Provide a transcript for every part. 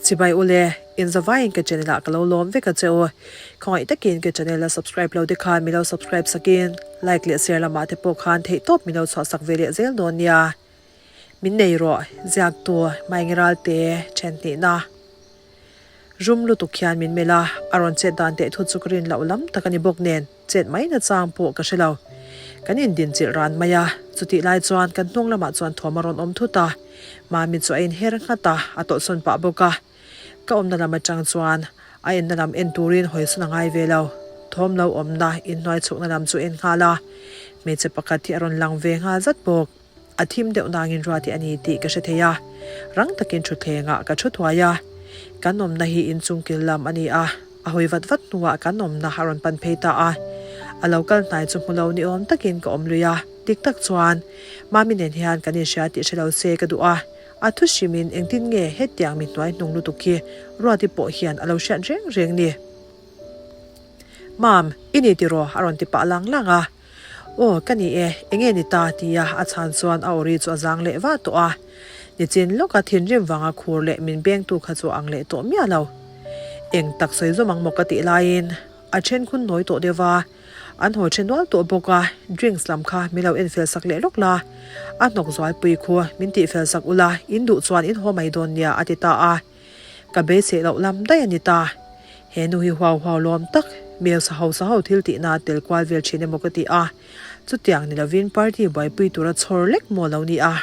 Chibai ule, in zavaiin ka channel ah ka lo lawm vek a che u. Khawngaih takin ka channel la subscribe lo te khan min lo subscribe sakin like leh share lamah te pawh khan theihtawp min lo chhuah sak ve leh zel dawn nia. Min nei rawh, ziaktu Maingiralte then hnihna. Rum lutuk hian min melh a, a rawn chet dan teh thu chu ka rin loh lam tak a ni bawk nen chet mai nachang pawh ka hre lo. Kan indinchilh ran mai a, chutih lai chuan kan hnung lamah chuan thawm a rawn awm thut a, Mami chu a inher nghat a, a tawlhsawn pah bawk a. Ka awmna lam atang chuan a enna lam en turin hawisawn a ngai ve lo. Thawm lo awmna inhnuai chhukna lam chu en nghal a, hmeichhe pakhat hi a rawn lang ve nghal zat bawk. A thim deuh nangin ruati a ni tih ka hre thei a, rang takin thutthlengah ka thu thuai a. Kan awmna hi inchung kil lam a ni a, a hawi vat vat hnuah kan awmna a rawn pan phei ta a. A lo kal hnai chu hmu lo ni awm takin ka awm lui a, dik tak chuan Mami nen hian kan inhria tih hre lo se ka duh a, a thu hrimin engtin nge hetiang mi hnuai hnung lutuk hi Ruati pawh hian a lo hriat reng reng ni. Mam, i ni tiraw? a rawn ti pah lang lang a. Aw, ka ni e, enge ni ta? tia a chhan chuan a awri chu a zang leh vah tawh a. Nichin lawka thinrim vanga khur leh min bengtu kha chu a ang leh tawh miah lo. Eng tak sawi zawm ang maw ka tih laiin a then khun nawi tawh deuh va, an haw then nual tawh bawk a, drinks lam kha min lo en fel sak leh lawk la, a hnawk zualpui khu min tih fel sak ula, in duh chuan in haw mai dawn nia a ti ta a. Ka beisei loh lam daih a ni ta. He nu hi huau huau lawm tak, mel sa ho sa ho thil tihna a tel kual vel thin emaw ka ti a. Chutiang ni lovin party buaipui tura chhawr lek maw lo ni a.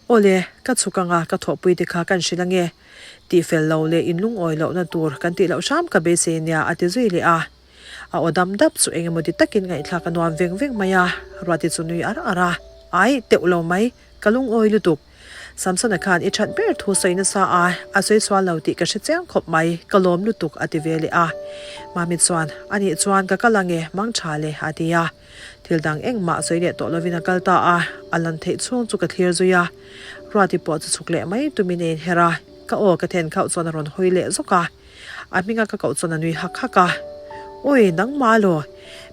Awle, ka chhuk anga ka thawhpui te kha kan hrilh ange. Tih fel lo leh inlungawi lohna tur kan tih loh hram ka beisei nia a ti zui leh a. A aw dam dap chu eng emaw ti takin ngaihthlak a nuam veng veng mai a, Ruati chu nui ar ar a. Ai, teuh lo mai, ka lungawi lutuk. Samsona khan i that ber thu sawi nasa a, a sawi sual lo tih ka hre chiang khawp mai, ka lawm lutuk a ti ve leh a. Mami chuan, A nih chuan ka kal ange, mang tha le a ti a. Thil dang engmah sawi leh tawh lovin a kal ta a, a lan theih chhung chu ka thlir zui a. Ruati pawh chu chhuk leh mai tumin a inher a, ka aw ka then khauh chuan a rawn hawi leh zawk a. A hminga ka koh chuan a nui hak hak a, Awi, nangmah alaw?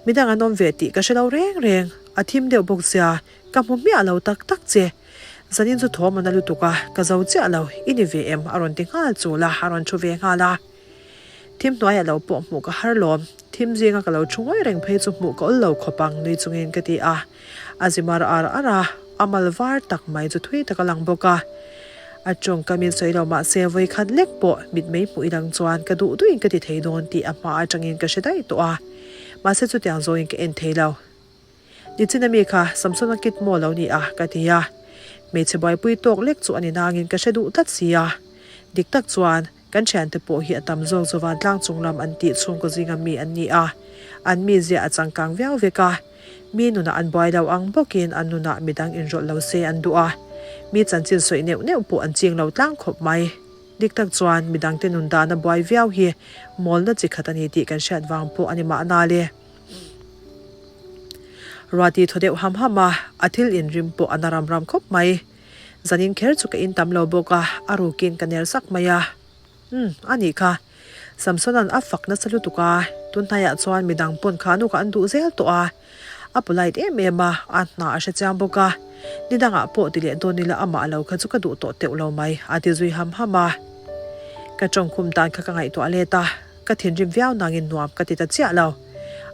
Midang an awm ve tih ka hre lo reng reng, a thim deuh bawk sia, Ka hmu hmiah lo tak tak che. Zanin chu thawm a na lutuk a, ka zo chiah lo, i ni ve em? a rawn ti nghal chul a, a rawn thu ve nghal a. Thim hnuaiah lo pawh hmuh ka har lawm, thim zinga ka lo thu ngawi reng phei chu hmuh ka awl lo khawp ang nui chungin ka ti a. A zi mar ar ar a, a mal var tak mai chu thui tak a lang bawk a. A tawngkam in sawi lo mah se vawikhat lek pawh mitmei hmuh i lang chuan ka duh duhin ka ti thei dawn tih a hma atangin ka hre daih tawh a. Mahse chutiang zawngin ka en thei lo. Nichin ami kha Samsona kit maw lo ni a? ka ti a. Hmeichhe buaipui tawk lek chu a ni nangin ka hre duh tlat si a. Dik tak chuan kan thiante pawh hi a tam zawk chu vantlang chung lam an tih chhungkaw zinga mi an ni a. An mizia a changkang viau vek a. Mi nunah an buai lo ang bawkin an nunah midang inrawlh lo se an duh a. Mi chanchin sawi neuh neuh pawh an ching lo tlang khawp mai. Dik tak chuan midangte nun dahna buai viau hi mawlna chi khat a ni tih kan hriat vang pawh a ni mahna le. Ruati thaw deuh ham ham a, a thil inrim pawh a na ram ram khawp mai. Zanin kher chu ka in tam lo bawk a, a rukin ka ner sak mai a. Umm, a nih kha. Samsona'n a fak nasa lutuk a, tunhnaiah chuan midang pawn kha nu kha an duh zel tawh a. A polite em em a, a hna a hre chiang bawk a. Nidangah pawh ti leh dawn ila amah lo kha chu ka duh tawh teuh lo mai, a ti zui ham ham a. Ka tawngkhum dan kha ka ngaihtuah let a. Ka thinrim viau nangin nuam ka ti ta chiah lo.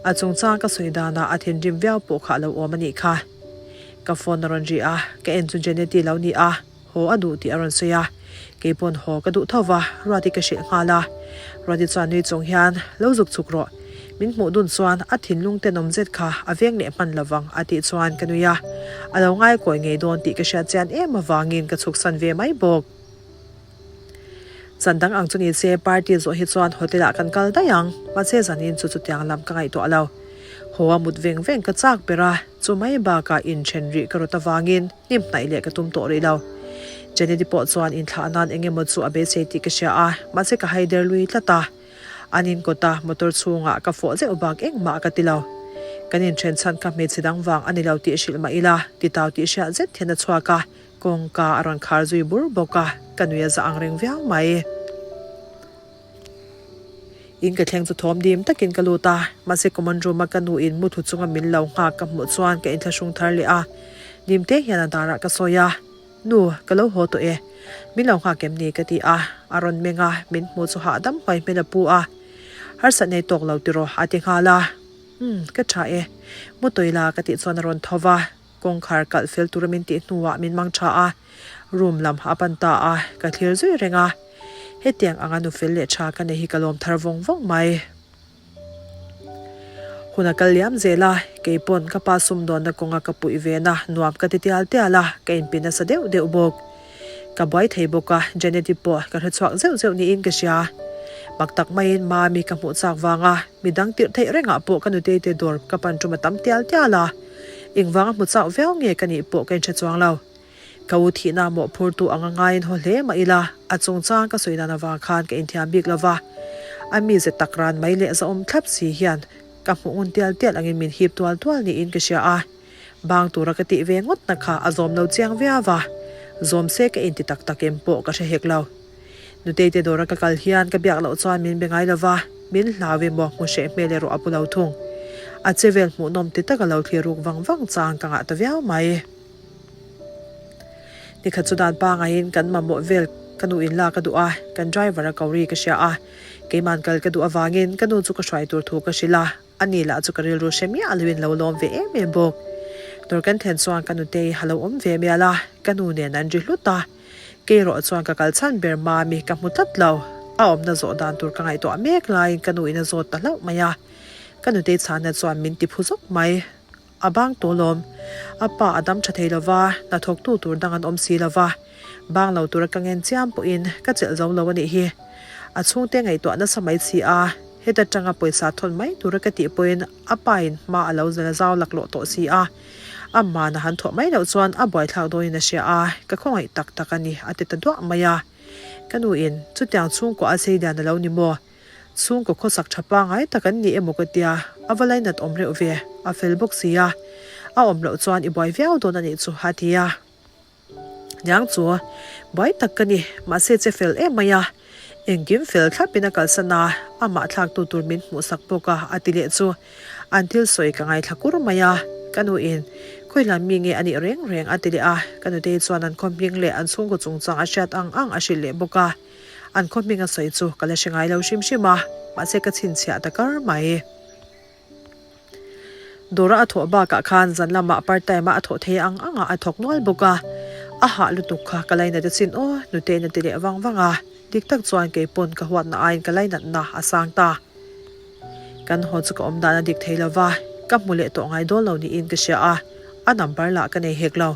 A chungchang ka sawi danah a thinrim viau pawh kha a lo awm a nih kha. Ka phone a rawn ri a, ka en chu Jeneti lo ni a, haw a duh tih a rawn sawi a. Kei pawn haw ka duh tho va, Ruati ka hrilh nghal a. Ruati chuan nui chung hian, Lo zuk chuk rawh. Min hmuh dun chuan a thinlung tenawm zet kha a veng leh hman lovang a tih chuan ka nui a. A lo ngaikawi ngei dawn tih ka hriat chian em avangin ka chhuksan ve mai bawk. Zan dang ang chu ni se party zawh hi chuan hotel ah kan kal daih ang, mahse zanin chu chutiang lam ka ngaihtuah lo. Haw a mut veng veng ka chak ber a, chu mai bakah inthen rih ka rawt avangin hnim hnaih leh ka tum tawh rih lo. Jenny pawh chuan inthlah nan eng emaw chu a beisei tih ka hria a, mahse ka haider lui tlat a. An inkawt a, motor chhungah ka fawh zeuh bak engmah ka ti lo. Kan inthen chhan kha hmeichhe dang vang a ni lo tih hrilh mah ila, titau tih hriat zet hian a chhuak a, Kawngka a rawn khar zui bur bawk a, ka nui a za ang reng viau mai. In ka thleng chu thawm dim takin ka lut a, mahse common room a ka nu in muthu chunga min lo nghak ka hmuh chuan ka inthlahrung thar leh a. Dim te hian a darah ka sawi a, Nu, ka lo haw tawh e. Min lo nghak em ni ka ti a, a rawn meng a, min hmu chu hahdam huai hmel a pu a. Harsat nei tawk lo tiraw a ti nghal a. Umm, ka tha e. Mu tawi la ka tih chuan a rawn tho va, kawngkhar kalh fel tura min tih hnuah min mang tha a, room lam a pan ta a, ka thlir zui reng a. Hetiang anga nu fel leh tha ka nei hi ka lawm thar vawng vawng mai. Hun a kal liam zel a, kei pawn ka pa sumdawnna kawnga ka puih ve na nuam ka ti tial tial a, ka inpi nasa deuh deuh bawk. Ka buai thei bawk a, Janet-i pawh ka hre chhuak zeuh zeuh niin ka hria. Mak tak maiin Mami ka hmuh chak vanga midang tirh theih rengah pawh ka nutei te dawr ka pan tum a tam tial tial a, engvanga hmu chak viau nge ka nih pawh ka inhre chuang lo. Ka u thihna mawhphurtu anga ngaiin haw hle mah ila, a chungchang ka sawi dan avang khan ka inthiam bik lo va. A mize tak ran mai leh zahawm thlap si hian ka hmuh ngun tial tial angin min hip tual tual niin ka hria a. Bang tura ka tih ve ngawtna kha a zawm lo chiang viau va, zawm se ka inti tak tak em pawh ka hre hek lo. Nutei te dawra ka kal hian ka biak loh chuan min be ngai lo va, min hlau emaw hmu hreh hmel erawh a pu lo thung. A chevel hmuhnawm ti taka lo thlir ruk vang vang chang ka ngah ta viau mai. Nikhat chu dan pangaiin kan mamawh vel ka nu in lak a duh a, kan driver a ko ri ka hria a. Keiman kal ka duh avangin ka nu chu ka hruai tur thu ka hrilh a, ani lah chu ka rilru hre miah loin lo lawm ve em em bawk. Dawr kan thlen chuan ka nutei a lo awm ve mial a, ka nu nen an ri hlut a. Kei erawh chuan ka kal chhan ber Mami ka hmu tlat lo. A awmna zawh dan tur ka ngaihtuah mek laiin ka nu in a zawt ta hlauh mai a. Ka nutei chhanna chuan min ti phu zawk mai. A bang tawh lawm. A pa a dam tha thei lo va, hnathawktu tur dang an awm si lo va. Bang lo tura ka ngen chiam pawhin ka chelh zo lo a nih hi. A chhungte ngaihtuah nasa mai si a, heta tanga pawisa thawn mai tura ka tih pawhin a pain hma a lo zela zau laklawh tawh si a. Amahna han thawh mai loh chuan a buaithlak dawnin a hria a, ka khawngaih tak tak a ni a ti ta duah mai a. Ka nuin, Chutiang chhungkaw a sei lian a lo ni maw? Chhungkaw khawsak tha pangai tak an ni emaw ka tia, a va lainat awm reuh ve, a fel bawk si a, a awm loh chuan i buai viau dawn a nih chu a ti a. Niang chu, buai tak ka ni, mahse che fel em mai a, engkim fel thlapin a kalsan a, amah thlaktu tur min hmuhsak bawk a a ti leh chu an thil sawi ka ngaithla kur mai a, ka nuin khawilam mi nge a nih reng reng a ti leh a, ka nutei chuan an khawmhming leh an chhungkaw chungchang a hriat ang ang a hrilh leh bawk a. An khaw hming a sawi chu ka la hre ngai lo hrim hrim a, mahse ka chhinchhiah ta kar mai. Dawra a thawh bakah khan zan lamah part time-a a thawh thei ang angah a thawk nual bawk a, a hah lutuk kha ka lainat asin aw, Nutei'n a ti leh vang vang a, dik tak chuan kei pawn ka huatna aiin ka lainatna a sang ta. Kan haw chu ka awm dan a dik thei lo va, ka hmu leh tawh ngai dawn lo niin ka hria a, a number lah ka nei hek lo.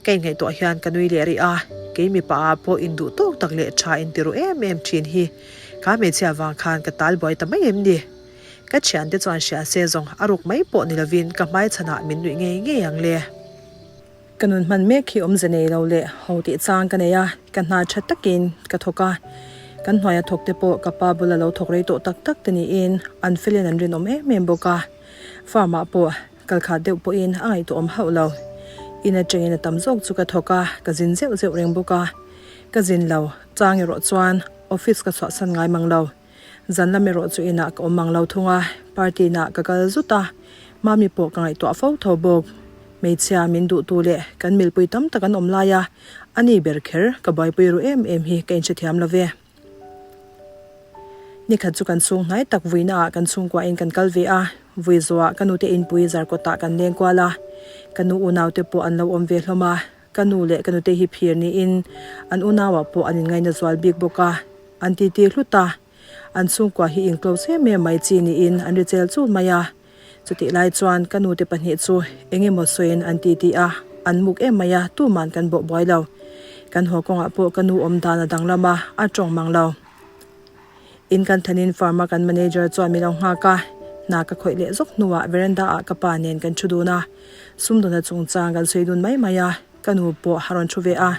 Ka inngaihtuah hian ka nui leh rih a, kei mipa ah pawh induh tawk tak leh tha inti ru em em thin hi ka hmeichhia vang khan ka tal buai ta mai em ni? Ka thiante chuan hria se zawng a ruk mai pawh ni lovin ka hmaichhanah min nuih ngei ngei ang le. Ka nun hman mek hi awmze nei lo leh ho tih chang ka nei a, ka hna tha takin ka thawk a, kan hnuaia thawk te pawh ka pa bula lo thawk rei tawh tak tak te niin an felin an rinawm em em bawk a, farm ah pawh Kal khat deuh pawhin a ngaihtuah awm hauh lo. In atangin a tam zawk chu ka thawk a, ka zin zeuh zeuh reng bawk a. Ka zin lo, chang erawh chuan office ka chhuahsan ngai mang lo. Zan lam erawh chu inah ka awm mang lo thung a, party inah ka kal zut a, Mami pawh ka ngaihtuah fo tho bawk. Hmeichhia min duhtu leh kan milpui tam tak an awm lai a, ani ber kher ka buaipui ru em em hi ka inhrethiam lo ve. Nikhat chu kan chhung hnai tak vuina ah kan chhungkua in kan kal ve a, vui zawhah ka nute inpui zarkawt ah kan leng kual a, ka nu unau te pawh an lo awm ve hlawm a, ka nu leh ka nute hi phir niin an unau ah pawh an inngaina zual bik bawk a, an titi hlut a, an chhungkua hi in close em em mai chi niin an ri chel chul mai a. Chutih lai chuan ka nute pahnih chu eng emaw sawiin an titi a, an muk em mai a, tuman kan bawh buai lo. Kan haw kawngah pawh ka nu awm dan a danglam a, a tawng mang lo. In kan thanin farm a kan manager chuan min lo nghak a, hna ka khawih leh zawk hnuah veranda ah ka pa nen kan thu dun a, sumdawna chungchang kan sawi dun mai mai a, ka nu pawh a rawn thu ve a.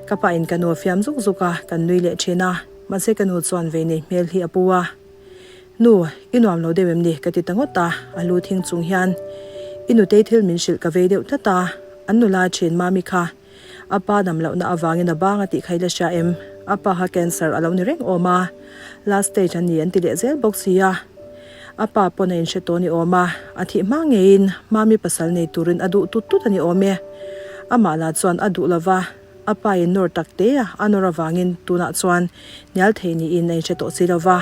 Ka pa in ka nu a fiam zuk zuk a, kan nui leh thin a, mahse ka nu chuan vei nei hmel hi a pu a. Nu, i nuam lo deuh em ni? ka ti ta ngawt a, a lu thing chung hian i nutei thil min hrilh ka vei deuh tlat a, an nula thin Mami kha a pa dam lohna avangin a bang a tih kha i la hria em? A pa kha cancer a lo ni reng awm a, last stage a ni an ti leh zel bawk si a, a pa pawn a inhre tawh a ni awm a, a thih hma ngeiin Mami pasal nei turin a duh tut tut a ni awm e. Amah lah chuan a duh lova. A pa in nawr tak te a, a nawr avangin tunah chuan hnial thei niin a inhre tawh si lo va.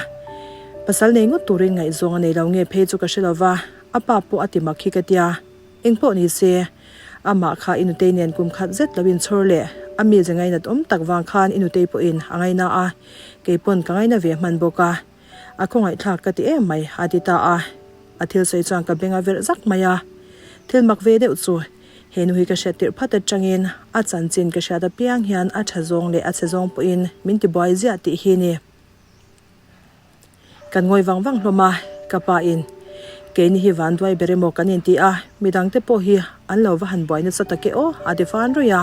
Pasal nei ngawt turin ngaihzawng a nei lo nge phei chu ka hre lo va, a pa pawh a ti mak hi ka tia. Engpawh ni se, amah kha i nutei nen kum khat zet lo inchhawr leh a mi ze ngainat awm tak vang khan i nutei pawhin a ngaina a, keipawn ka ngaina ve hman bawk a. A khawngaihthlak ka ti em mai, a ti ta a. A thil sawi chuan ka beng a verh zak mai a. Thil mak ve deuh chu, he nu hi ka hriat tirh phat atangin a chanchin ka hriat apiang hian a tha zawng leh a chhe zawng pawhin min ti buai ziah tih hi ni. Kan ngawi vang vang hlawm a, ka pa in keini hi van duai ber emaw kan inti a, midangte pawh hi an lo va han buai nasa tak e aw a ti fan ruih a.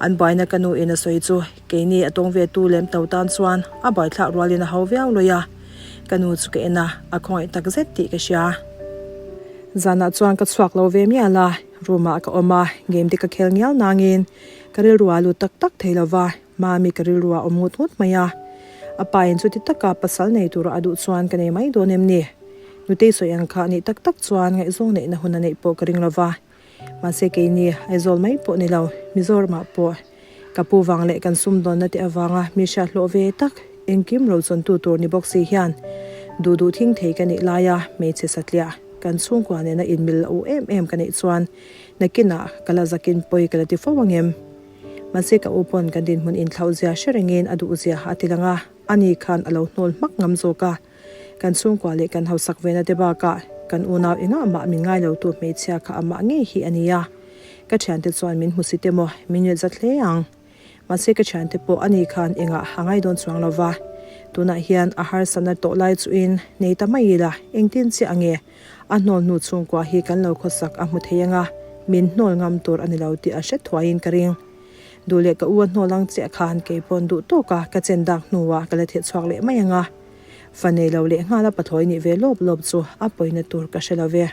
An buaina ka nu in a sawi chu keini a tawng ve tu lem to tan chuan a buaithlak rualin a ho viau lawih a. Ka nu chu ka en a, a khawngaih tak zet tih ka hria. Zanah chuan ka chhuak lo ve mial a, room ah ka awm a, game te ka khel ngial nangin ka rilru a lut tak tak thei lo va, Mami ka rilru a awm ngut ngut mai a. A pa in chuti taka pasal nei tura a duh chuan ka nei mai dawn em ni? Nutei sawi ang kha anih tak tak chuan ngaihzawng neihna hun a neih pawh ka ring lo va. Mahse keini Aizawl mai pawh ni lo, Mizoramah pawh ka pu vang leh kan sumdawnna te avanga mi hriat hlawh ve tak engkim ro chawntu tur ni bawk si hian duh duh thing thei ka nih laia hmeichhe satliah kan chhungkua nena inmil lo em em ka neih chuan nakinah ka la zakin pawi ka la ti fo ang em? Mahse ka u pawn kan dinhmun inthlauh zia hre rengin a duh zia a ti lang a, ani khan a lo hnawl hmak ngam zawk a. Kan chhungkua leh kan hausak vena te bakah kan unau engah mah min ngai lo tu hmeichhia kha amah ngei hi a ni a. Ka thiante chuan min hmu si te maw, min nget zat hle ang. Mahse ka thiante pawh ani khan engah a ngai dawn chuang lo va. Tunah hian a harsatna tawh lai chuin nei ta mai ila engtin chiah ange A hnawl hnu chhungkua hi kan lo khawsak a hmu thei anga, min hnawl ngam tur a ni lo tih a hre thuaiin ka ring. Duh leh ka u a hnawl ang chiah khan kei pawn duh tawka ka chen dak hnuah ka la theh chhuak leh mai anga, fa nei lo leh nghala pathlawi nih ve lawp lawp chu a pawina tur ka hre lo ve.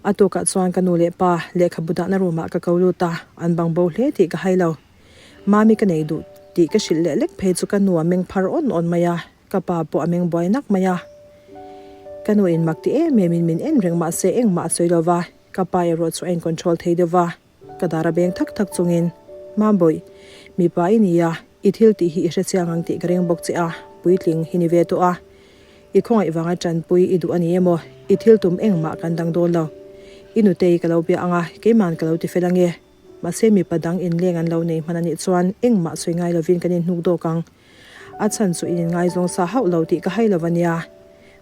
A tukah chuan ka nu leh pa lehkhabu dahna room ah ka ko lut a, an bang bo hle tih ka hai lo. Mami ka nei duh tih ka hrilh leh lek phei chu ka nu a meng phar awn awn mai a. Ka pa pawh a meng buai nak mai a. Ka nu in mak ti em em in min en reng mah se engmah a sawi lo va, ka pa erawh chu a in control thei deuh va. Ka dar a beng thak thak chungin, Mambawih, mipa i ni a, i thil tih hi i hre chiang ang tih ka ring bawk che a, puitling hi ni ve tawh a. I khawngaih vanga tanpui i duh a ni emaw, i thil tum engmah kan dang dawn lo. I nutei ka lo bia ang a, keiman ka lo ti fel ange. Mahse mipa dang inleng an lo nei hman a nih chuan engmah sawi ngai lovin kan inhnuk dawk ang. A chhan chu in inngaizawng sa hauh lo tih ka hai lo a nia.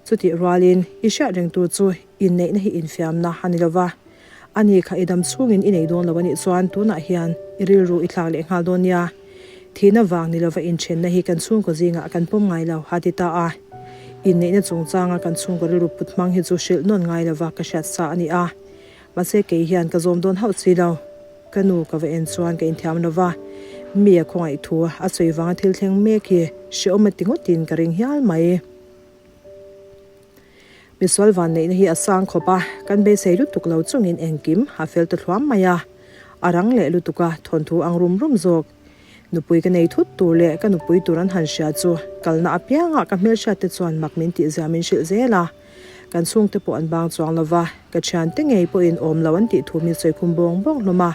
Chutih rualin i hriat reng tur chu inneihna hi infiamna a ni lova. Ani kha i dam chhungin i nei dawn lo a nih chuan tunah hian i rilru i thlak leh nghal dawn nia. Thihna vang ni lova inthenna hi kan chhungkaw zingah kan pawm ngai lo a ti ta a. Inneihna chungchanga kan chhungkaw rilru put hmang hi chu hrilh nawn ngai lova ka hriat sa a ni a. Mahse kei hian ka zawm dawn hauh si lo. Ka nu ka va en chuan ka inthiam lo va, mi a khawngaih thu a sawi vanga thil thleng mek hi hrehawm a ti ngawtin ka ring hial mai. Misual vanneihna hi a sang khawp a, kan beisei lutuk lo chungin engkim a fel ta thluam mai a, a rang leh lutuk a thawnthu ang rum rum zawk. Nupui ka nei thut tur leh ka nupui tur an han hria chu kalna apiangah ka hmelhriat te chuan mak min tihzia min hrilh zel a. Kan chhungte pawh an bang chuang lo va, ka thiante ngei pawhin awm lo an tih thu min sawi khum bawng bawng hlawm a.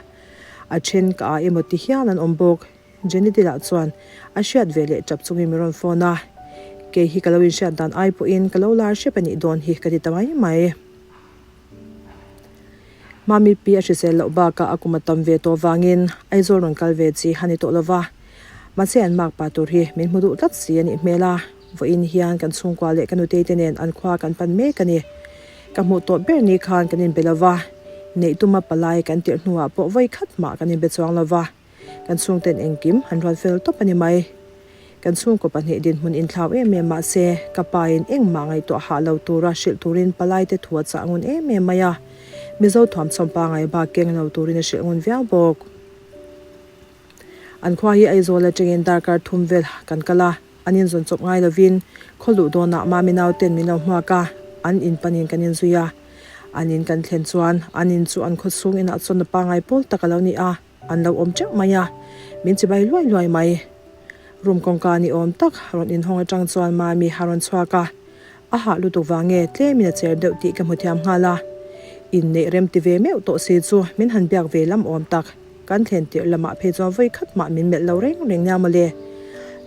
A then ka a emaw ti hial an awm bawk. Jenny te lah chuan a hriat ve leh tap chungin min rawn phone a. Kei hi ka lo inhriat dan ai pawhin ka lo lar hrep a nih dawn hi ka ti ta mai mai. Mami pi a hrisel loh bakah a kum a tam ve tawh vangin Aizawl rawn kal ve chi a ni tawh lo va. Mahse an makpa tur hi min hmu duh tlat si a nih hmel a. Vawiin hian kan chhungkua leh ka nutei te nen an khua kan pan mek a ni. Ka hmuh tawh ber ni khan kan inbe lo va, neih tuma palai kan tirh hnuah pawh vawi khat mah kan inbe chuang lo va. Kan chhungten engkim an ruat fel tawp a ni mai. Kan chhungkaw pahnih dinhmun inthlau em em mah se, ka pain engmah ngaihtuah hah lo tura hrilh turin palaite thu a chah ngun em em mai a. Mizo thuamchawm pangai bak keng lo turin a hrilh ngun viau bawk. An khua hi Aizawl atangin darkar thum vel kan kal a, an inzawn chawp ngai lovin khaw luh dawnah Mami nauten min lo hmuak a, an in panin kan inzui a. An in kan thlen chuan an in chu an khaw chhung inah chuan a pangai pawl tak a lo ni a. An lo awm teuh mai a, min chibai luai luai mai. Room kawngka ni awm tak rawn inhawng atang chuan Mami a rawn chhuak a, a hah lutuk vang nge tlemin a cher deuh tih ka hmu thiam nghal a. Inneih rem ti ve meuh tawh si chu min han biak ve lam awm tak. Kan thlen tirh lamah phei chuan vawi khat mah min melh lo reng reng nia mawle.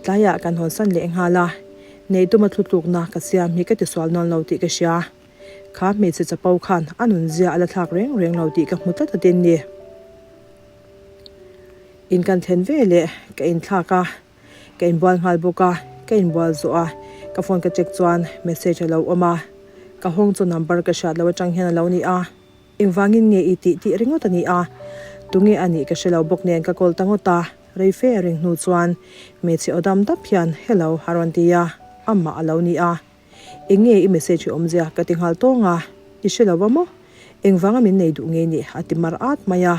Tlaiah kan hawnsan leh nghal a, nei tuma thlutlukna ka siam hi ka tisual nawn lo tih ka hria. Kha hmeichhe chapo khan a nunzia a la thlak reng reng lo tih ka hmu tlat a tin ni. In kan thlen ve leh ka inthlak a, ka inbual nghal bawk a, ka inbual zawh a, ka phone ka check chuan message a lo awm a, ka hawng chu number ka hriat loh atang hian a lo ni a. Engvangin nge i tih tih ringawt a ni a, tunge a nih ka hre lo bawk nen ka call ta ngawt a, rei fe a ring hnu chuan hmeichhe aw dam dap hian hello a rawn ti a, amah a lo ni a. Eng nge i message hi awmzia ka ti nghal tawng a, i hre lo va maw? Engvanga min nei duh nge nih a ti mar at mai a.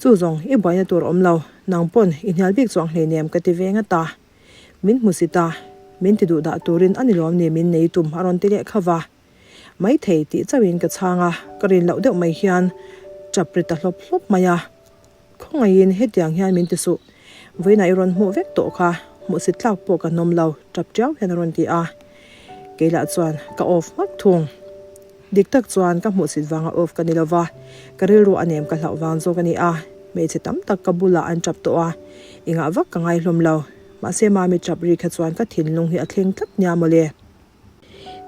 Chu zawng i buaina tur awm lo, nang pawn i hnial bik chuang hleinem ka ti ve ngat a. Min hmu si ta, min ti duh dah turin a ni lawm ni min nei tum a rawn ti leh kha va. Maithei tih chauhin ka chhang a, ka rin loh deuh mai hian tap ri ta hlawp hlawp mai a. Khawngaihin hetiang hian min ti suh, vawiinah i rawn hmuh vek tawh kha, hmuhsit tlak pawh ka nawm lo, tap tiau hian a rawn ti a. Kei lah chuan ka off hmak thung. Dik tak chuan ka hmuhsit vanga off ka ni lo va, ka rilru a nem ka hlauh vang zawk a ni a, hmeichhe tam tak ka bulah an tap tawh a, engah vak ka ngai hlawm lo. Mahse mami tap ri kha chuan ka thinlung hi a thleng tlat nia mawle.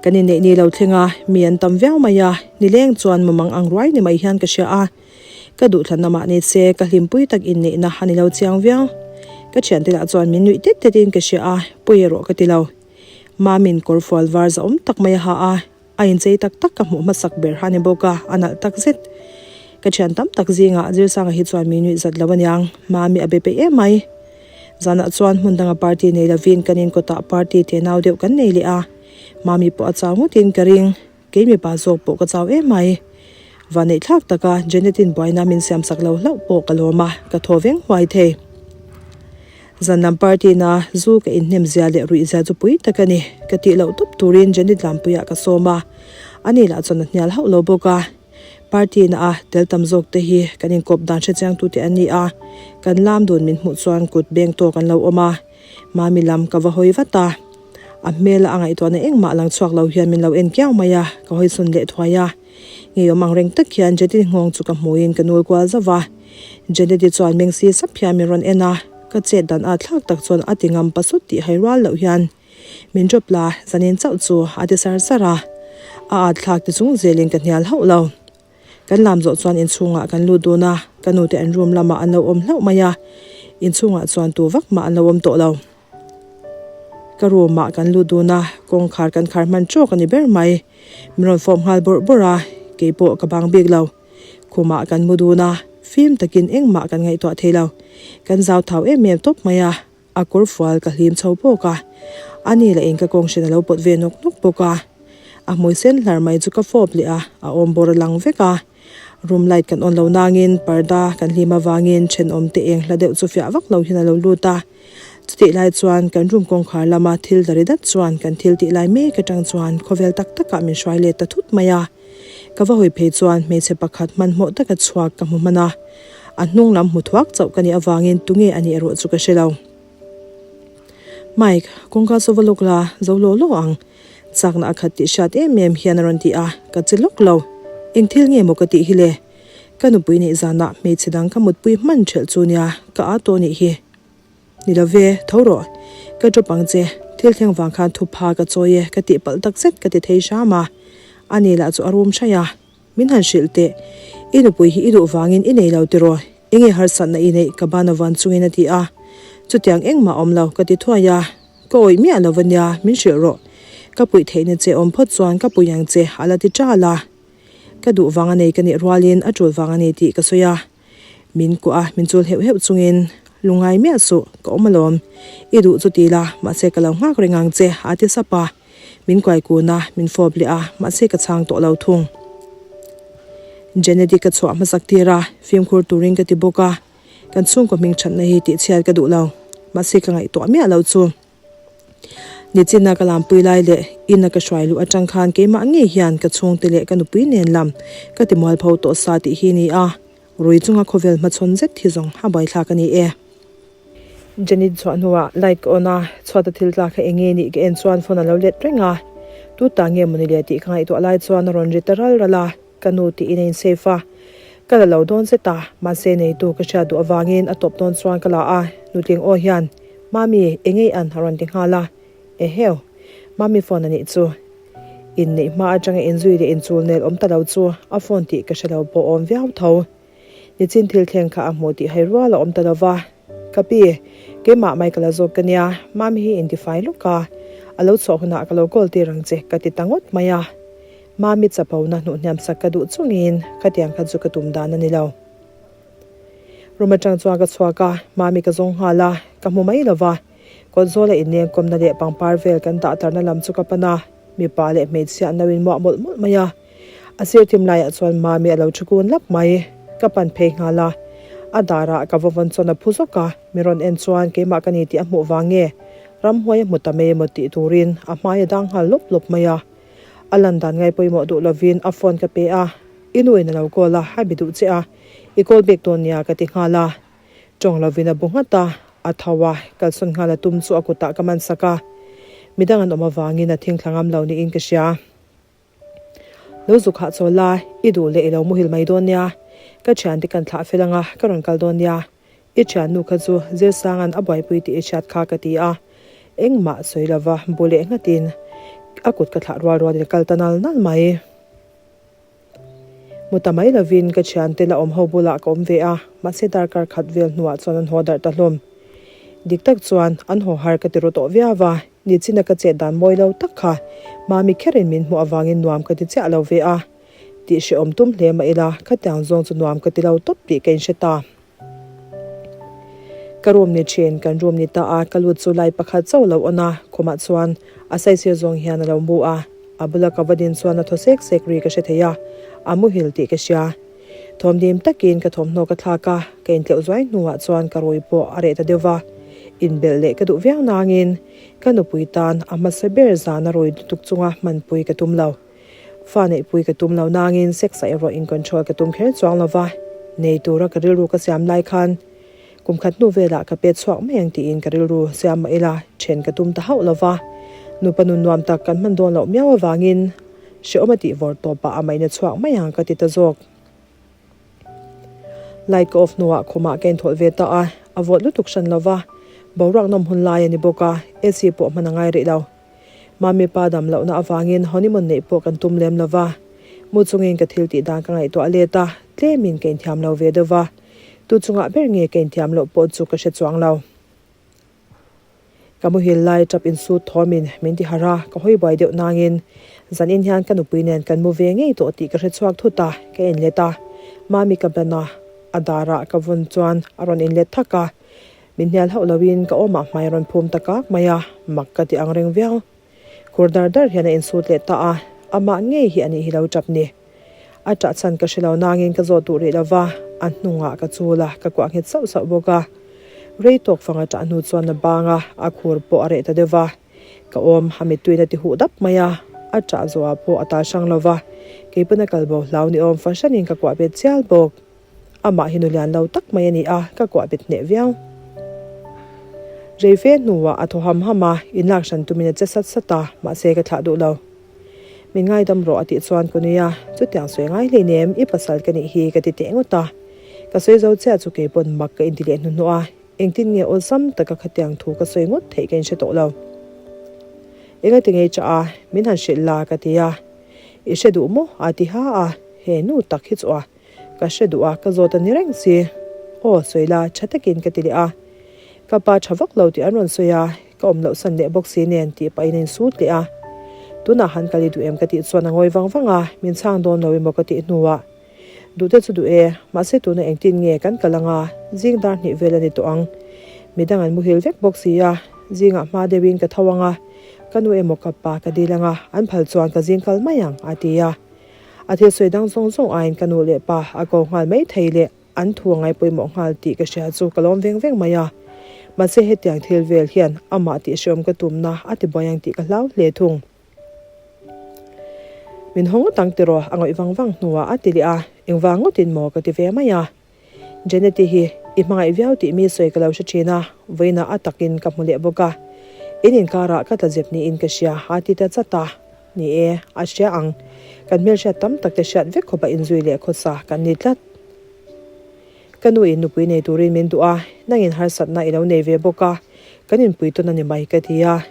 Kan inneih ni lo thleng a, mi an tam viau mai a, nileng chuan mumang ang ruai ni mai hian ka hria a. Ka duhthlanna mah ni se, ka hlimpui tak inneihna a ni lo chiang viau. Ka thiante lah chuan min nuih tet tet in ka hria a, pawi erawh ka ti lo. Mamin kawr fual var zahawm tak mai a ha a, a inchei tak tak ka hmuh hmasak ber ha ni bawk a, a nalh tak zet. Ka thian tam tak zingah Zirsanga hi chuan mi nuih zat lo aniang, Mami a be peih em mai. Zanah chuan hmun danga party nei lovin kan inkawtah party te nau deuh kan nei leh a, Mami pawh a chau ngawtin ka ring, kei mipa zawk pawh ka chau em mai. Vanneih thlak taka Janet-in buaina min siam sak lo hlauh pawh ka lawm a, ka thaw veng huai thei. Zan lam party na zu ka inhnem zia leh ruih zia chu pui tak a ni, ka tih loh tawp turin Janet Lampuiah ka sawm a, ani lah chuan a hnial hauh lo bawk a. Party na a tel tam zawk te hi kan inkawp dan hrechiang tute an ni a, kan lam dun min hmuh chuan kut beng tawk an lo awm a, Mami lam ka va hawi vat a, a hmel a ngaihtuahna engmah lang chhuak lo hian min lo en kiau mai a, ka hawi sawn leh thuai a, ngeiawm ang reng tak hian Jetty nghawng chu ka hmuin ka nul kual zauh a, Jeneti chuan meng si sap hian min rawn en a, ka chet dan at thlak tak chuan a ti ngam pasut tih hai rual loh hian Min drop la, zanin chauh chu a ti sar sar a, a at thlak ti chung zelin ka hnial hauh lo. Kan lam zawh chuan inchhungah kan lut dun a, ka nute an room lamah an lo awm hlauh mai a, inchhungah chuan tu vak mah an lo awm tawh lo. Ka room ah kan lut dun a, kawngkhar kan khar hman trawk a ni ber mai. Min rawn fawp nghal bawrh bawrh a, keipawh ka bang bik lo. Khumah kan mu dun a, fim takin engmah kan ngaihtuah thei lo. Kan zau thau em em tawp mai a. A kawr fual ka hlim chho bawk a, a ni lah in ka kawng hran a lo pawt ve nawk nawk bawk a. A hmui sen hlar mai chu ka fawp leh a, a awm bawr a lang vek a. Room light kan on lo nangin parda kan hlim avangin thenawm te eng hla deuh chu fiah vak lo hian a lo lut a. Chutih lai chuan kan room kawngkhar lama thil dari dat chuan kan thil tih lai mek atang chuan khawvel tak takah min hruai let ta thut mai a. Ka va hawi phei chuan hmeichhe pakhat hmanhmawh taka chhuak ka hmu hman a, a hnung lam hmu thuak chauh ka nih avangin tunge a nih erawh chu ka hre lo. Mike, kawngka chu va lawk la, zo law law ang. Chakna a khat tih hriat em em hian a rawn ti a, ka che lawk lo. Eng thil nge maw ka tih hi le? Ka nupui neih zanah hmeichhe dang ka mutpui hman ṭhelh chu nia, ka â tawh nih hi. Ni lo ve, tho rawh. Ka drop ang che, thil thleng vang khan thupha ka chawi e, ka tih palh tak zet ka ti thei hram a. Ani lah chu a rum hraih a, Min han hrilh teh, i nupui hi i duh vangin i nei lo tiraw? Enge harsatna i neih? ka ban a vuan chungin a ti a. Chutiang engmah awm lo, ka ti thuai a. Ka awih miah lo va nia, min hrilh rawh. Ka puih theihna che awm phawt chuan ka puih ang che, a la ti ṭal a. Ka duh vang a nei ka nih rualin a ṭul vang a ni tih ka sawi a. Min kuah a, min chul heuh heuh chungin, Lungngai miah suh, ka awm alawm. I duh chu ti la, mahse ka lo nghak reng ang che, a ti sap a. Min kuai kun a, min fawp leh a, mahse ka chhang tawh lo thung. Janet-i ka chhuah hmasak tir a, fimkhur turin ka ti bawk a. Kan chhungkaw hming thatna hi tihchhiat ka duh lo, mahse ka ngaihtuah miah lo chu. Nichina ka lampui lai leh ina ka hruai luh atang khan keimah ngei hian ka chhungte leh ka nupui nen lam ka ti mualpho tawh sa tih hi ni a, rui chunga khawvel hmachhawn zet hi zawng a buaithlak a ni e. Janet chhuah hnuah light ka on a, chhuata thil tlak kha eng nge nih ka en chuan phone a lo let reng a, tu ta nge mawni le tih ka ngaihtuah lai chuan a rawn ri ta ral ral a, ka nu tiin a in save a. Ka la lo dawn zet a, mahse neitu ka hriat duh avangin a tawp dawn chuan ka la a, nutling aw hian, Mami, engei an a rawn ti nghal a. Eheu, Mami phone a nih chu. Inneih hma atanga inzui leh inchul nel awm ta lo chu a phone tih ka hre lo pawh awm viau tho. Nichin thil thleng kha a hmuh tih hai rual a awm ta lo va. Ka pi, keimah mai ka la zawk ka nia, Mami hi intifai lawk a, a lo chhuah hunah ka lo call tir ang che ka ti ta ngawt mai a. Mami chapona hnuhhniam sak ka duh chungin khatiang kha chu ka tum dan a ni lo. Room atang chuan ka chhuak a, Mami ka zawng nghal a, ka hmu mai lo va. Kawtzawl a inlengkawmna leh pangpar vel kan dah tarna lam chu ka pan a, mipa leh hmeichhia an lo inmuah mawlh mawlh mai a. A sir thim laiah chuan Mami a lo thu kun lap mai. Ka pan phei nghal a, a darah ka va vawn chuan a phu zawk a, mi rawn en chuan keimah ka ni tih a hmuh vang nge ramhuai a hmu ta mai emaw tih turin a hmai a dang nghal lawp lawp mai a. A lan dan ngai pawimawh duh lovin a phone ka pe a, I nu in a lo call a, a bi duh che a, i call back dawn nia ka ti nghal a. Tawng lovin a bu nghat a, a tho a, kalsawn nghal a tum chu a kutah ka man sak a. Midang an awm avangin a thingthla ngam lo niin ka hria. Lo zuk hah chawl la, i duh leh i lo muhil mai dawn nia. Ka thiante kan thlah fel anga ka rawn kal dawn nia. I thiannu kha chu Zirsanga'n a buaipui tih i hriat kha ka ti a. Engmah sawi lova bu leh nghatin a kut ka thlah rual rualin a kal ta nal nal mai. Mu ta mai lovin ka thiante la awm ho bulah ka awm ve a, mahse darkar khat vel hnuah chuan an haw darh ta hlawm. Dik tak chuan an haw har ka ti ru tawh viau a, nichina ka chet dan mawi lo tak kha Mami kherin min hmuh avangin nuam ka ti chiah lo ve a. Tih hrehawm tum hle mah ila khatiang zawng chu nuam ka ti lo tawp tih ka inhre ta. Ka room ni thin, kan room ni ta a, ka lut chu light pakhat chauh lo on a, khumah chuan a saisir zawng hian a lo mu a, a bula ka va din chuan a thaw sek sek ri ka hre thei a, a muhil tih ka hria. Thawmdim takin ka thawmhnaw ka thlak a, ka intleuh zuai hnuah chuan ka rui pawh a reh ta deuh va, inbelh leh ka duh viau nangin ka nupui tan a hmasa ber zana rui lutuk chunga hmanpui ka tum lo. Fa neihpui ka tum lo nangin sex ah erawh in control ka tum kher chuang lo va, nei tura ka rilru ka siam lai khan kum khat hnu velah ka pet chhuak mai ang tiin ka rilru siam mah ila then ka tum ta hauh lo va, nupa nun nuam tak kan hman dawn loh miau avangin hrehawm a tih vawr tawp ah a maina chhuak mai ang ka ti ta zawk. Light ka off hnuah khumah ka inthawlh ve ta a, a vawt lutuk hran lo va, boruak nawm hun lai a ni bawk a, AC pawh hman a ngai rih lo. Mami pa dam lohna avangin honeymoon neih pawh kan tum lem lo va, mu chungin ka thil tih dan ka ngaihtuah let a, tlemin ka inthiam lo ve deuh va, tu chungah ber nge ka inthiam loh pawh chu ka hre chuang lo. Ka muhil lai tap insut thawmin min ti harh a, ka hawi buai deuh nangin zanin hian ka nupui nen kan mu ve ngei tawh tih ka hre chhuak thut a, ka inlet a, Mami ka ban a, a darah ka vawn chuan a rawn inlet thak a, Min hnial hauh loin ka awmah hmai a rawn phum ta kak mai a, mak ka ti ang reng viau. Khur dar dar hian a insut leh ta a, amah ngei hi a nih hi lo tap ni. A tah chhan ka hre lo nangin ka zawt duh rih lo va, a hnungah ka chul a, ka kuah nghet sauh sauh bawk a. Rei tawk fang a tah hnu chuan a bang a, a khur pawh a reh ta deuh va. Ka awm a mittui na ti huh dap mai a, a tah zawhah pawh a tal hrang lo va, kei pawn a kalbo hlau ni awm fahranin ka kuah bet chial bawk. Amah hi nu lian lo tak mai a ni a, ka kuah bet hneh viau. Rei fe hnuah a thaw ham ham a, inlak hran tumin a che sat sat a, mahse ka thlah duh lo. Min ngaidam rawh a tih chuan ka nui a, chutiang sawi ngai hleinem, i pasal ka nih hi ka ti teh ngawt a. Ka sawi zo chiah chu kei pawn mak ka inti leh hnuhnawh a, engtin nge awlsam taka khatiang thu ka sawi ngawt theih ka inhre tawh lo. Engati ngei chah a, min han hrilh la ka ti a, i hre duh maw a ti ha a, he nu tak hi chu a. Ka hre duh a, ka zawt a ni reng si. Aw, sawi la, tha takin ka ti leh a. Ka pa tha vak lo tih an rawn sawi a, ka awm loh san leh bawk si nen tih pahin a insut leh a. Tunah han kal i duh em ka tih chuan a ngawi vang vang a, min chhang dawn lo emaw ka tih hnuah. Duh te chu duh e, mahse tuna engtin nge kan kal anga, zing dar hnih vel a ni tawh ang. Midang an muhil vek bawk si a, zingah hma deuhin ka tho anga, ka nu emaw ka pa ka dil anga, an phal chuan ka zing kal mai ang, a ti a. A thil sawi dang zawng zawng aiin ka nu leh pa a ko nghal mai thei leh an thu a ngai pawimawh nghal tih ka hria chu ka lawm veng veng mai a. Mahse hetiang thil vel hian amah tih hreawm ka tumna a ti buai ang tih ka hlau hle thung. Min haw ngawt ang tiraw a ngawih vang vang hnuah a ti leh a, engvang ngawtin maw ka ti ve mai a. Jeneti hi i hmangaih viau tih mi sawi ka lo hre thin a, vawiinah a takin ka hmu leh bawk a. In inkarah ka tla zep niin ka hria a ti ta chat a. Ni e, a hria ang. Kan hmelhriat tam tak te hriat vek khawpa inzui leh khawsa kan ni tlat. Ka nu in nupui nei turin min duh a, nangin harsatna i lo nei ve bawk a, kan inpui tawn a ni mai ka ti a.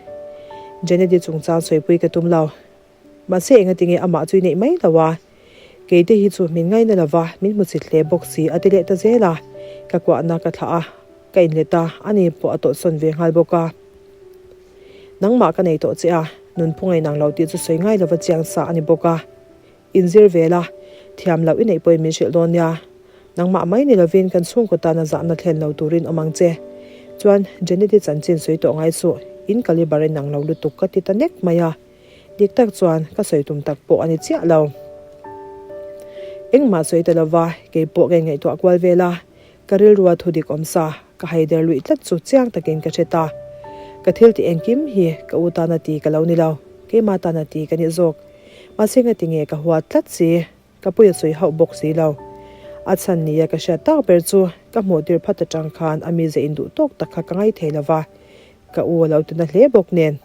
Jeneti chungchang sawipui ka tum lo. Mahse engatinge amah chu i neih mai lo a, keite hi chu min ngaina lo va, min hmu chit hle bawk si a ti leh ta zel a, ka kuahna ka thlah a, ka inlet a, ani pawh a tawlhsawn ve nghal bawk a. Nangmah ka nei tawh che a, nunphung a inang lo tih chu sawi ngai lova chiang sa a ni bawk a. Inzir ve la, thiam loh i neih pawhin min hrilh dawn nia. Nangmah mai ni lovin kan chhungkaw tana zahna thlen lo turin awm ang che. Chuan, Jeneti chanchin sawi tawh ngai suh, in calibre a inang lo lutuk ka ti ta nek mai a. Dik tak chuan ka sawi tum tak pawh a ni chiah lo. Engmah sawi ta lova, kei pawh ka inngaihtuah kual vel a, ka rilrua thu dik awm sa ka haider luih tlat chu chiang takin ka hre ta. Ka thil tih engkim hi ka u tana ti ka lo ni lo, keimah tana ti ka nih zawk. Mahse ngatinge ka huat tlat si, ka puia sawi hauh bawk si lo. A chhan nia ka hriat tak ber chu ka hmuh tir phat atang khan a mize induh tawk tak kha ka ngai thei lo va, ka u a lo ti na hle bawk nen.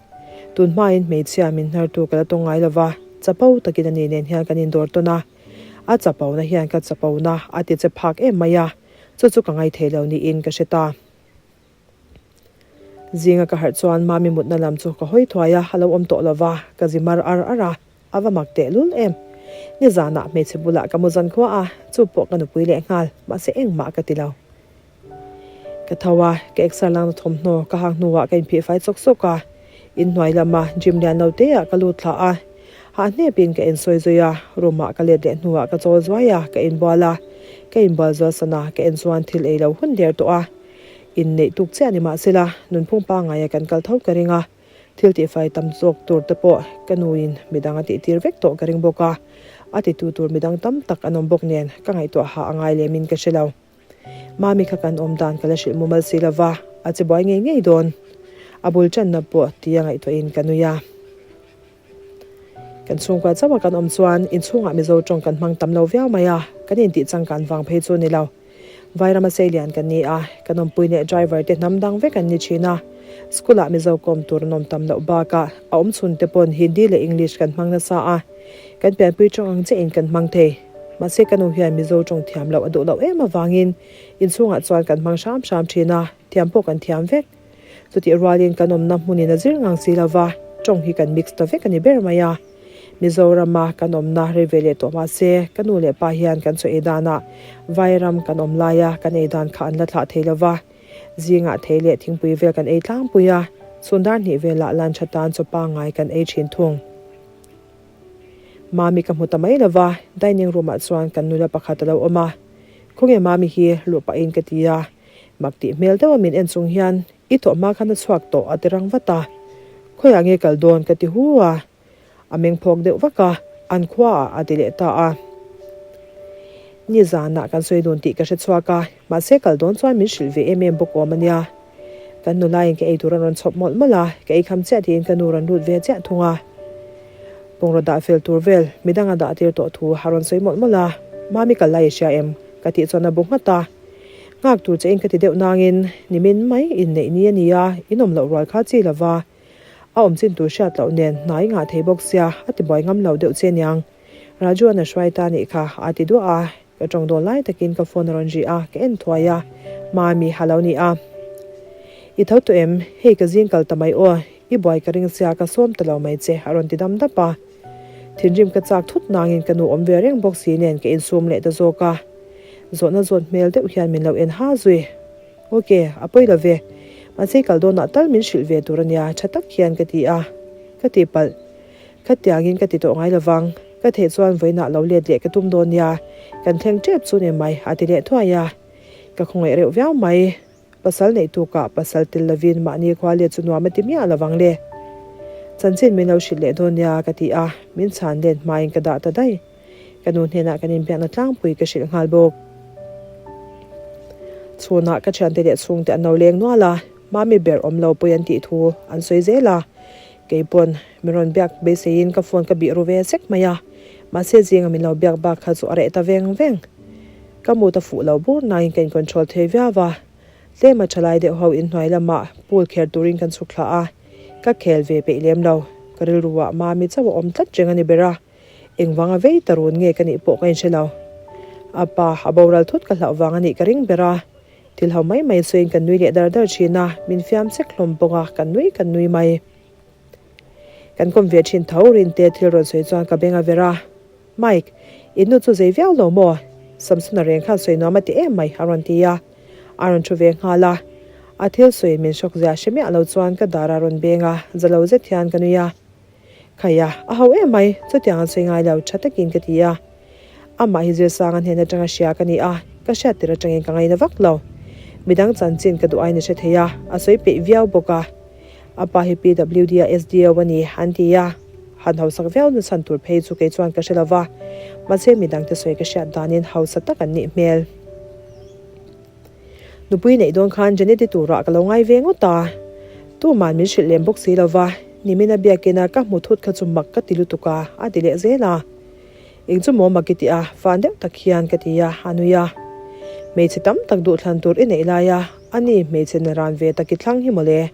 Tun hmain hmeichhia min hnartu ka la tawng ngai lo va, chapo takin ani nen hian kan indawr tawn a. A chapona hian ka chapona a ti che phak em mai a, chu chu ka ngai thei lo niin ka hre ta. Zinga ka harh chuan Mami mutna lam chu ka hawi thuai a, a lo awm tawh lo va, ka zi mar ar ar a, a va mak teh lul em. Nizanah hmeichhe bulah ka mu zan khua a, chu pawh ka nupui leh nghal, mahse engmah ka ti lo. Ka tho a, ka exer langna thawmhnaw ka hak hnuah ka inphih fai chawk chawk a, inhnuai lama gym lian lo te ah ka lut thla a, hah hnepin ka ensawi zui a, room ah ka let leh hnuah ka chawl zuai a, ka inbual a, ka inbual zual san a, ka en chuan thil ei lo hun der tawh a. Inneih tuk chiah ni mahsela, nunphung pangaia kan kal tho ka ring a, thil tihfai tam zawk tur te pawh ka nuin midang a tihtir vek tawh ka ring bawk a, a titu tur midang tam tak an awm bawk nen ka ngaihtuah ha a ngai lemin ka hre lo. Mami kha kan awm dan ka la hrilh mumal si lova, a che buai ngei ngei dawn. A bul tanna pawh tia ngaihtuahin ka nui a. Kan chhungkua chauha kan awm chuan inchhungah Mizo tawng kan hmang tam lo viau mai a, kan intih changkan vang phei chu ni lo. Vairama seilian kan ni a, kan awmpui leh driver te hnam dang vek an ni thin a. School ah Mizo kawm tur an awm tam loh bakah a awm chhun te pawn Hindi leh English kan hmang nasa a, kan pianpui tawng ang chiahin kan hmang thei. Mahse ka nu hian Mizo tawng thiam loh a duh loh em avangin inchhungah chuan kan hmang hram hram thin a, thiam pawh kan thiam vek. Chutih rualin kan awmna hmunin a zir ngang si lova, tawng hi kan mix ta vek a ni ber mai a. Mizorama kan awmna rei ve leh tawh mah se, ka nu leh pa hian kan chaw ei danah Vairam kan awm laia kan ei dan kha an la thlah thei lova. Zingah thei leh thingpui vel kan ei tlangpui a, chhun dar hnih velah lunch atan chaw pangngai kan ei thin thung. Mami ka hmu ta mai lova, dining room ah chuan kan nula pakhat a lo awm a. Khawnge Mami hi luh pahin ka ti a. Mak tih hmel deuha min en chung hian, I thawh hma khan a chhuak tawh a ti rang vat a. Khawiah nge kal dawn ka ti hu a. A meng phawk deuh vak a, an khuaah a ti leh ta a. Nizanah kan sawi dun tih ka hre chhuak a, mahse kal dawn chuan min hrilh ve em em bawk awm a nia. Kan nulaiin ka ei tur a rawn chhawp mawlh mawlh a, ka ei kham chiah tiin ka nu rawn lut ve chiah thung a. Bungraw dah fel tur vel midang a dah tir tawh thu a rawn sawi mawlh mawlh a, Mami kal lai i hria em? ka tih chuan a bu nghat a. Nghak tur che in ka ti deuh nangin nimin mai inneih ni a ni a, in awm loh rual kha chi lova a awm chin tur hriat loh nen hna i ngah thei bawk sia a ti buai ngam lo deuh che niang. Raju an a hruai ta nih kha a ti duah a, ka tawng dawn lai takin ka phone a rawn ri a, ka en thuai a, Mami ha lo ni a. I tho tawh em? Hei ka zing kal ta mai aw, i buai ka ring sia ka sawm ta lo mai che a rawn ti dam dap a. Thinrim ka chak thut nangin ka nu awm ve reng bawk si nen ka insum leh ta zawk a. Zawhna zawt hmel deuh hian min lo en ha zui. Ok, a pawi lo ve. Mahse kal dawnah tal min hrilh ve tur a nia, tha tak hian ka ti a. Ka ti palh. Khatiangin ka ti tawh ngai lovang. Ka theih chuan vawiinah lo let leh ka tum dawn nia. Kan thleng tep chu ni mai, a ti leh thuai a. Ka khawngaih reuh viau mai. Pasal neih tukah pasal tel lovin mahni khua let chu nuam a ti miah lovang le. Chanchin min lo hrilh leh dawn nia ka ti a, min chhan let hmain ka dah ta daih. Ka nu hnenah kan inbiakna tlangpui ka hrilh nghal bawk. Chhunah ka thiante leh chhungte an lo leng nual a, mami ber awm lo pawi an tih thu an sawi zel a. Kei pawn min rawn biak beiseiin ka phone ka bih ru ve sek mai a, mahse zinga min lo biak bak kha chu a reh ta veng veng. Ka mut a fuh lo bur nain ka in-control thei viau a, tlema thalai deuh ho inhnuai lamah pool kher turin kan chhuk thla a, ka khel ve peih lem lo. Ka rilruah mami chauh a awm tlat reng a ni ber a, engvanga vei ta run nge ka nih pawh ka inhre lo. A pa a boral thut ka hlauh vang a nih ka ring ber a. Thil ho mai mai sawiin kan nui leh dar dar thin a, min fiam chek hlawm bawk a, kan nui kan nui mai. Kan kawm ve thin tho Rinte thil rawn sawi chuan ka beng a ver a. Mike, in nu chu zei viau lo maw? Samsona reng khan sawi nuam a ti em mai a rawn ti a. A rawn thu ve nghal a. A thil sawiin min hrawk zia hre miah lo chuan ka dar a rawn beng a, za lo zet hian ka nui a. Khaia, a ho em mai, chutiang an sawi ngai lo, tha takin ka ti a. Amah hi Zirsanga hnen atanga hria ka ni a, ka hriat tir atangin ka ngaina vak lo. Midang chanchin ka duh aiin a hre thei a, a sawi peih viau bawk a. A pa hi PWD a SDO a ni, an ti a. Han hausak viau na chhan tur phei chu kei chuan ka hre lo va, mahse midangte sawi ka hriat danin hausa tak an nih hmel. Nupui neih dawn khan Janet-i turah ka lo ngai ve ngawt a, tuman min hrilh lem bawk si lo va, nimina biakina ka hmu thut kha chu mak ka ti lutuk a, a ti leh zel a. Eng chu maw mak i ti a, fan deuh tak hian ka ti a, a nui a. Hmeichhe tam tak duhthlan tur i neih lai a, a ni hmeichhe na ran ve tak i thlang hi mawle.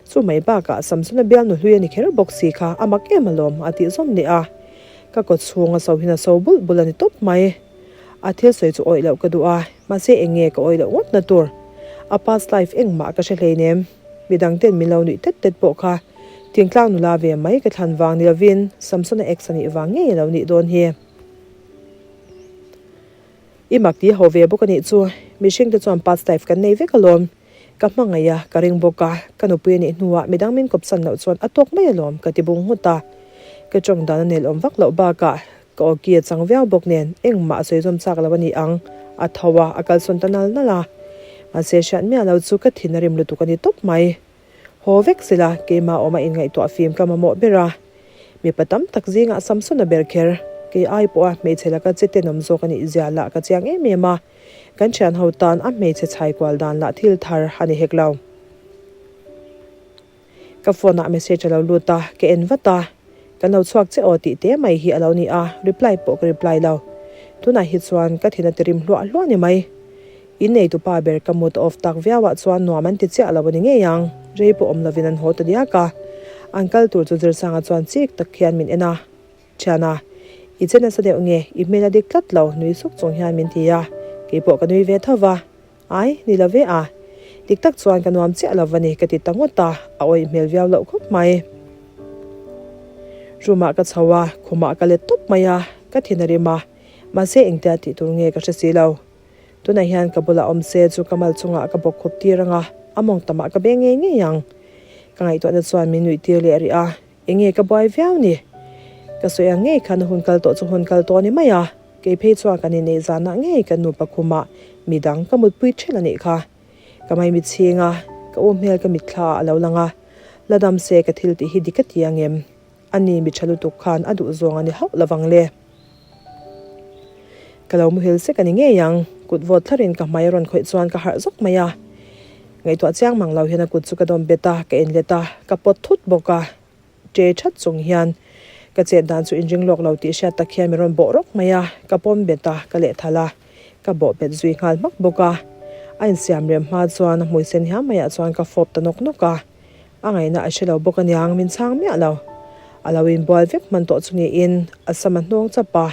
Chu mai bakah Samsona bialnu hlui a ni kher bawk si kha a mak em alawm a tih zawm leh a. Ka kawt chhung a so hin a so bulh bulh a ni tawp mai. A thil sawi chu awih loh ka duh a, mahse eng nge ka awih loh ngawt na tur. A past life engmah ka hre hleinem. Midang ten min lo nuih tet tet pawh kha thingtlang nula ve mai ka thlan vang ni lovin Samsona ex a nih vang ngei a lo nih dawn hi. I mak ti ho ve bawk a nih chu, mihring te chuan past life kan nei vek alawm. Ka hmangaih a, ka ring bawk a, ka nupui a nih hnuah midang min kawpsan loh chuan a tawk mai alawm ka ti bung nghut a. Ka tawng dan a nelawm vak loh bakah ka aw ki a chang viau bawk nen engmah a sawi zawm chak lo a ni ang, a tho a, a kalsawn ta nal nal a. Mahse hriat miah lo chu ka thin a rim lutuk a ni tawp mai. Haw vek sela, keimah awma inngaihtuah fim ka mamawh ber a. Mipa tam tak zingah Samsona ber kher, kei ai pawha hmeichhe laka che tenawm zawk a nih zia lah ka chiang em em a. Kan thian ho tan a hmeichhe chhai kual dan lah thil thar a ni hek lo. Ka phone ah message a lo lut a, ka en vat a, Kan lo chhuak che aw tih te mai hi a lo ni a, reply pawh ka reply lo. Tunah hi chuan ka thin a ti rim hluah hluah ni mai. In neitupa ber ka mut off tak viau ah chuan nuam an ti chiah lo a ni ngei ang, rei pawh awm lovin an haw ta diak a. An kal tur chu Zirsanga chuan chik tak hian min en a. Thiana, i che nasa deuh nge, i hmel a dik tlat lo nui suk chung hian min ti a, keipawh ka nui ve tho va. Ai, ni lo ve a. Dik tak chuan ka nuam chiah lo va ni ka ti ta ngawt a, a awih hmel viau loh khawp mai. Room ah ka chho a, khumah ka let tawp mai a, ka thin a rim a, mahse engtia tih tur nge ka hre si lo. Tunah hian ka bulah awm se chu ka mal chungah ka bawk khup tir ang a, a mawng tamah ka beng ngei ngei ang. Ka ngaihtuahna chuan min nuih tir leh rih a, enge ka buai viau ni? Ka sawi ang ngei khan a hun kal tawh chu hun kal tawh a ni mai a, kei phei chuan kan inneih zanah ngei ka nupa khumah midang ka mutpui ṭhelh a nih kha. Ka maimi chhing a, ka u hmel ka mitthla ah a lo lang a, la dam se ka thil tih hi dik a ti ang em? A ni mi tha lutuk khan a duh zawng a ni hauh lovang le. Ka lo muhil sek a ni ngei ang, kut vawt thlarin ka hmai a rawn khawih chuan ka harh zawk mai a. Ngaihtuah chiang mang lo hian a kut chu ka dawm bet a, ka inlet a, ka pawt thut bawk a. Ṭe that chung hian ka chet dan chu inring lawk lo tih hriat tak hian min rawn bawh rawk mai a, ka pawm bet a, ka lehthal a, ka bawh bet zui nghal hmak bawk a. A insiam rem hma chuan a hmui sen hiam maiah chuan ka fawp ta nawk nawk a. A ngaihna a hre lo bawk aniang min chhang miah lo. A lo inbual vek hman tawh chu niin a sam a hnawng chap a,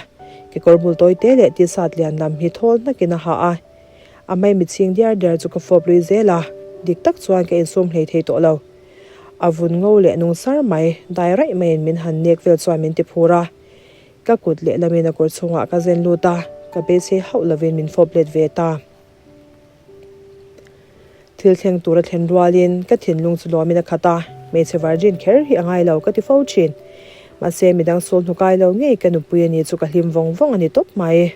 kekawr bul tawi te leh t-shirt lian lam hi thawl hnakin a ha a. A maimi chhing diar diar chu ka fawp lui zel a, dik tak chuan ka insum hlei thei tawh lo. A vun ngo leh nung sar mai, dai raih maiin min han nek vel chuan min ti phur a. Ka kut lehlamin a kawr chhungah ka zen lut a, ka beisei hauh lovin min fawp let ve ta. Thil thleng tur a thlen rualin ka thinlung chu lawmin a khat a, hmeichhe virgin kher hi a ngai lo ka ti fo thin. Mahse midang sawl hnukai lo ngei ka nupui a ni chu ka hlim vawng vawng a ni tawp mai.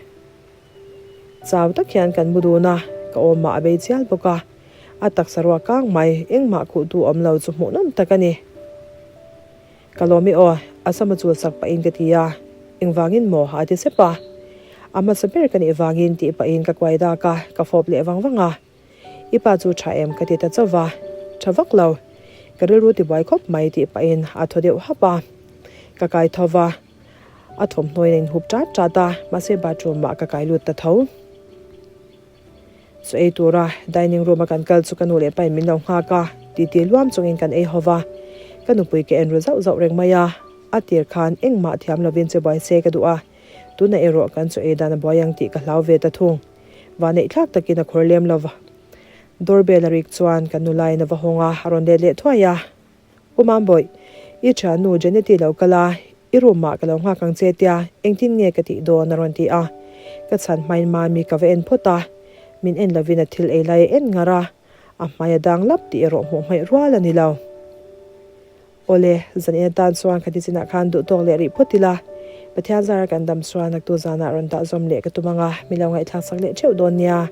Chau tak hian kan mu dun a, ka awmah a bei chial bawk a, a taksa ruak kang mai, engmah khuhtu awm lo chu hmuhnawm tak a ni. Ka lawm i aw, a sama chul sak pahin ka ti a, engvangin maw a ti sep a. A hmasa ber ka nih vangin tih pahin ka kuai dak a, ka fawp leh vang vang a. I pa chu tha em ka ti ta chauh va, tha vak lo. Ka rilru tibuai khawp mai tih pahin a thaw deuh hap a. Ka kai tho va, a thawmhnawiin a inhup ṭat ṭat a, mahse bathroom ah ka kai lut ta tho. Chaw ei tura dining room a kan kal chu ka nu leh pain min lo nghak a, titi luam chungin kan ei ho va. Ka nupui ka en ru zauh zauh reng mai a, a tir khan engmah thiam lovin che buai se ka duh a. Tunah erawh kan chaw ei dan a buai ang tih ka hlau ve ta thung. Vanneih thlak takin a khawr lem lova. Doorbell a rik chuan kan nu laiin a va hawng a, a rawn let leh thuai a. U Mambawih, i thiannu Janeti lo kal a, i room ah ka lo nghak ang che tia engtin nge ka tih dawn a rawn ti a. Ka chhan hmain Mami ka va en phawt a, min en lovin a thil ei lai a en ngar a, a hmai a dang lap tih erawh hmuh hmaih rual a ni lo. Awle, zan in atan chuan ka tichinah khan duh tawk leh rih phawt ila, Pathian zara kan dam chuan naktu zanah rawn dah zawm leh ka tum ang a, mi lo ngaihthlak sak leh theuh dawn nia.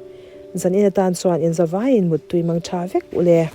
Zan in atan chuan in zavaiin muttui mang tha vek ule.